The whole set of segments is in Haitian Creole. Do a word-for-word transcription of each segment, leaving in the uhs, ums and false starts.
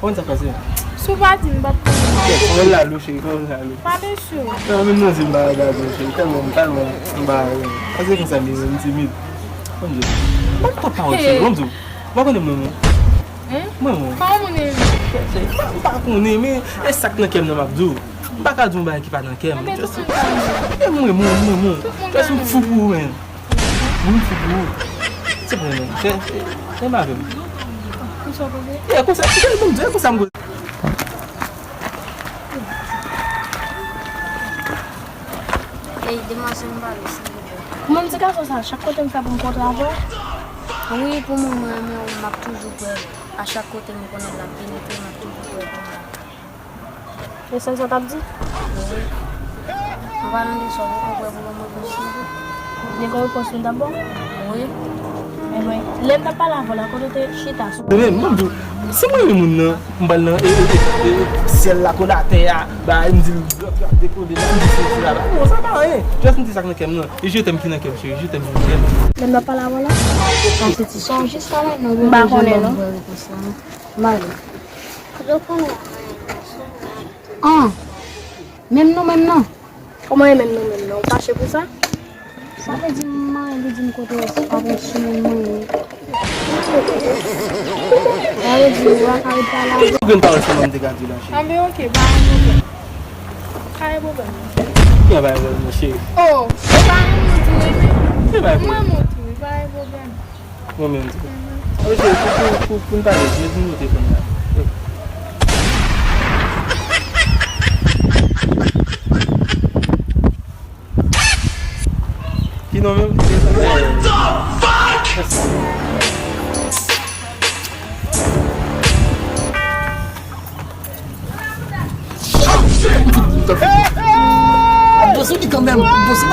Konn sa k pase? Si w pa di m, m p ap konnen. Kòman l la, Lou, cheri? Kòman l la, Lou? Pa de chou. Non, menm nan zye m pa regarde w, cheri. Tèlman, tèlman m pa renmen. Paske konsa li ye, m timid. Konn sa. Mwen t ap pale, cheri. Mwen di w, mwen konnen mwen, mwen. Hein? Mwen, mwen. Kòman moun renmen? M pa konnen, men e sa k nan kè m nan m ap di w. M pa ka di w yon bagay ki pa nan kè m. Anben, tout moun renmen. E mwen, mwen, mwen, mwen. Tout moun renmen. Just m fou pou ou, men. Moun fou pou ou. Se pou mwen. Fè, fè, fè m avè m. Konsa w panse? Yeah, konsa, yeah, bon, yeah, konsa m gwo. Ey, demwazèl, m pale, silvouplè. Kòman m ti gason sa, chak kote m fè pou m kontre avè w? Wi, pou mwen, mwen renmen w, m ap toujou prè. A chak kote m konnen l ap penetre, m ap toujou prè pou mwen. E sèl sa w t ap di? Wi. An palan de sa, ou poko prè pou yon repons konsa? Li gen repons moun t ap ba w? Wi. Ebyen, lè m t ap pale avè w la, kote w te chita sou? Men, mwen di w, si mwen renmen moun nan, m pral nan, e, e, e, e, syèl la, kou latè a, bay, m di l, lòt yo ap dekole la, m di sesi la, bay, non, sa pa anyen. Just m di sa k nan kè m nan. E je t'aime ki nan kè m, cheri, je t'aime ki nan kè m. Lè m t ap pale avè w la? Sa se ti sonje sa la, non, m pa konnen, non. M ale. An! Menm non, menm non. Kòman e menm non, menm non? Ou fache pou sa? Sa vle di m manyen, li di m kote w ye, se pa bon sou moun manyen. Sa vle di ou pa ka ret pale avè m. Ou gen pawòl sèlman m te ka di w la, cheri. Anben, oke, pa gen pwoblèm. Pa gen pwoblèm. Ki pa gen pwoblèm, cheri? Oh, e pa yon moun tou, wi, men. Ki pa gen pwoblèm? Mwen moun tou, wi, pa gen pwoblèm. Mwen menm tou. Oke, pou, pou, pou, pou n pale, jodi m nou te konn la. Ki non menm? What the fuck? Ap danse li kanmenm. Ap danse.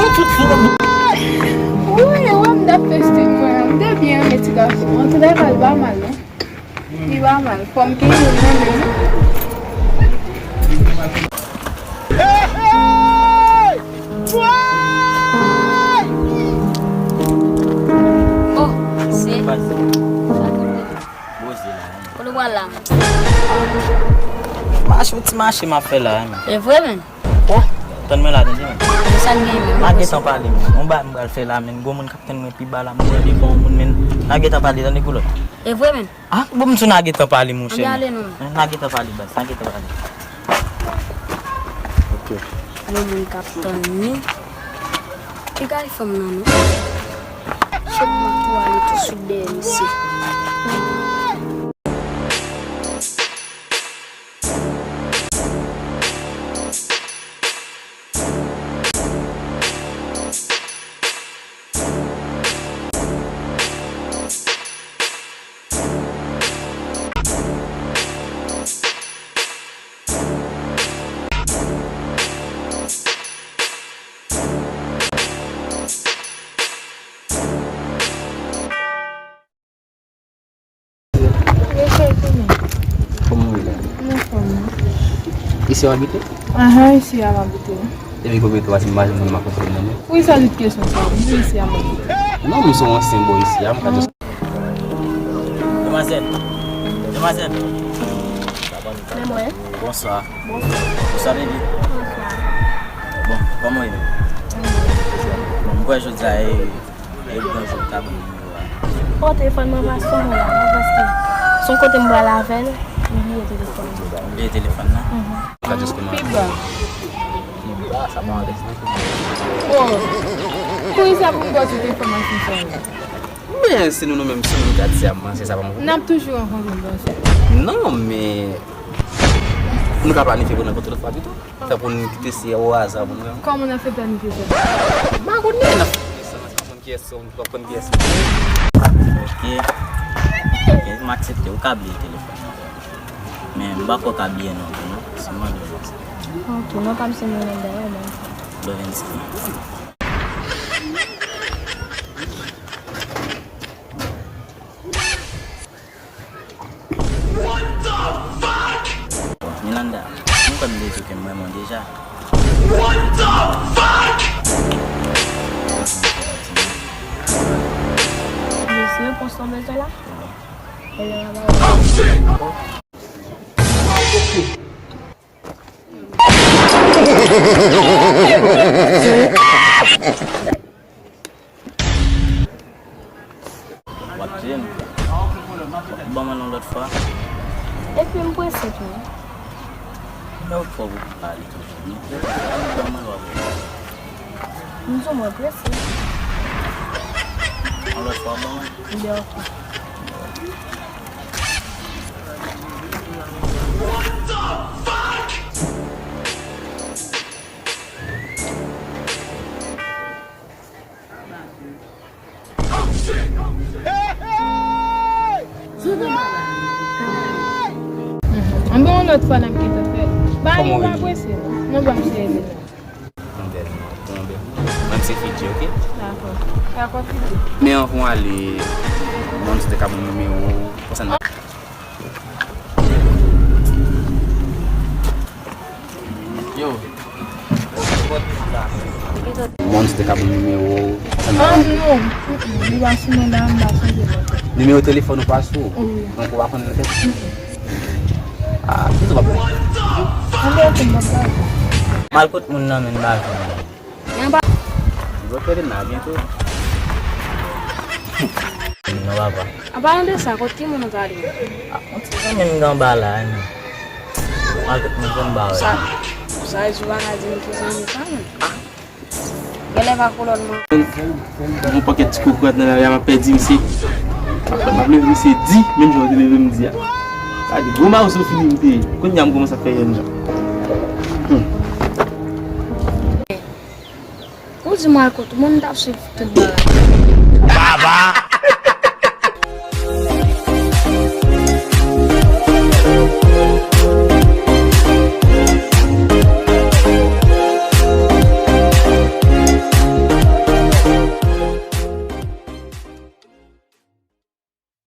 Wi, wè m t ap feste mwen. M te byen renmen ti gason an. Antouka, li pa mal, non. Li pa mal. Fò m kenbe l nan men m. Oh, se. Poze la, hein. Kote w pral la? Mache, yon ti mache m ap fè la, hein, man. E vre, men? Oh, tann mwen la, tande, men. Men sa l gen, men? N a gentan pale, men. Yon bagay m pral fè la, men. Gwo moun k ap tann mwen pi ba la, m pran devan yon moun, men. N a gentan pale, tande, koulòt. E vre, men? Ah, bon, m di w n a gentan pale, monchè. Anben, ale non. N a gentan pale, baz, n a gentan pale. Ok. Yon moun k ap tann li. Piga fanm nan, non. Chèf mwen tou ale tou sou dèyè misye. Mesye, kòman? Kòman w ye la? M anfòm, wi. Isi w abite? Ahan, isi a m abite, wi. Depi konbyen tan w ap mache moun m ap konprann nan men? Wi, sa tout kesyon sa. M di isi a m abite. Non, m se yon ansyen bò isi a, m ka just. Demwazèl! Demwazèl! Men mwen. Bonswa. Bonswa. Bonswa, baby. Bonswa. Bon, kòman w ye? Bon, m kwè jodi a e, e gran jou pou ta ban m nimewo a. Bon, telefòn mwen pa sou mwen la, non, paske se yon kote m pral avè l, m bliye telefòn mwen. Ou bliye telefòn nan? Mhm. Pi ba. Pi ba, sa pa anrejistre. Oh. Poukisa pou m ba w tout enfòmasyon sa yo? Men si nou, nou menm, si nou gad se ap manje, sa pa yon pwoblèm. N ap toujou rankontre, bonsè. Non, men nou ka planifye pou n rankontre lòt fwa pito. Fè pou n kite se o aza pou nou rankontre. Kòman n ap fè planifye sa? M pa konnen, n ap fè konesans, n ap konn kiyès se, n ap konn kiyès se. Ok. Ok, m aksepte. Ou ka bliye telefòn nan. Men m pa kwè w ka bliye non, non. Se mwen menm. Ok, non pa m se mwen menm dayè, men. Lovenski. What the fuck? Bon, Milanda, mwen kwè m deja ke m renmen w deja. What the fuck? Mesye, repons lan bezwen la? Oh, shit! W ap tiye m. Ban mwen l yon lòt fwa. Epi m prese tou. Lè w fò pou pale toujou. M prese, ban mwen l w ap wè. M di w mwen prese. Yon lòt fwa, ban mwen. Ebyen, oke. Anben yon lòt fwa n ap gentan fè. Ba li, m pa prese non. Non, ban m sere li non. Yon bèl non, yon bèl. Mwen se Fidji, oke? Dakò. Dakò, Fidji. Men anvan w ale, mwen te ka ban m nimewo w, konsa n a Yo. Mwen te ka ban nimewo w. Ah non. Mm-mm. Li pa sou mwen la, m pa sonje non. Nimewo telefòn ou pa sou ou? Wi. Donk ou pa konn nan tèt? Mm-mm. Ah, kisa w ap fè? Anben, oke, m p ap pale. M al kot moun nan, men m pa jwenn li. Li pa rete nan byen tou. Non, papa. An palan de sa, kot ki moun ou t ale? Ah, yon ti zanmi m gen anba la, non. Malgre mwen konn ba wè. Sa, sa, Jewova ka di m ki zanmi sa, men. Genlè pa kolòn mwen. Yon pakèt ti kokorat nan lari a, m ap pèdi misye. M ap leve misye di, menm jan w te leve m di a. Gade, gwo mawzo fini m te ye. Kounye a m kòmanse ap fè yèn jan. Hmm. Ou di m al kot moun, m t ap swiv tout bagay. Baba!